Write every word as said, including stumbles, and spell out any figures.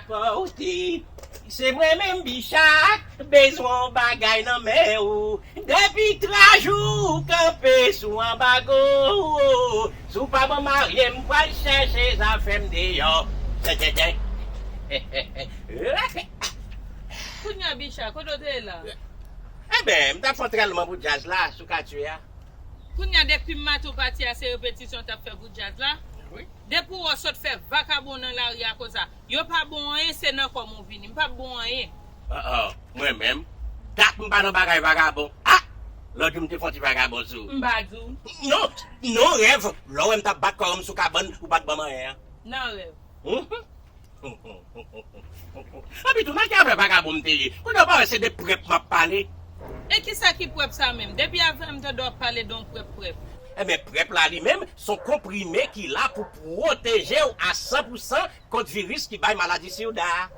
Fò w te, se mwen menm Bicha k bezwen yon bagay nan men ou. Depi twa jou ou kanpe sou anbago. Si w pa ban marye m, pral chèche zafè m deyò. Tenten. Kounye a Bicha, kote w te ye la? Enben, m t ap fè yon trèlman pou djaz la sou katye a. Kounye a depi maten w pati a se repetisyon w t ap fè pou djaz la? Wi. Depi w wè w sot fè vakabon nan lari a konsa, yo pa bon anyen, se nan kò m ou vini. M p ap bon anyen. Ah, ah, mwen menm, dat m pa nan bagay vagabon. Ah! Lòt jou m te fè yon ti vagabon sou ou. M pa di w. Non, non, rèv. Lè w wè m t ap bat kò m sou kabann, ou pa t ban m anyen an. Nan rèv. Anpi tou, nan ki afè vagabon m te ye? Kounye a w pa wè se de prèp m ap pale. E kisa ki prèp sa menm? Depi avè m tande w ap pale de yon prèp prèp. Enben, prèp la li menm, se yon konprime ki la pou pwoteje w a san pou san kont viris ki bay maladi sida a.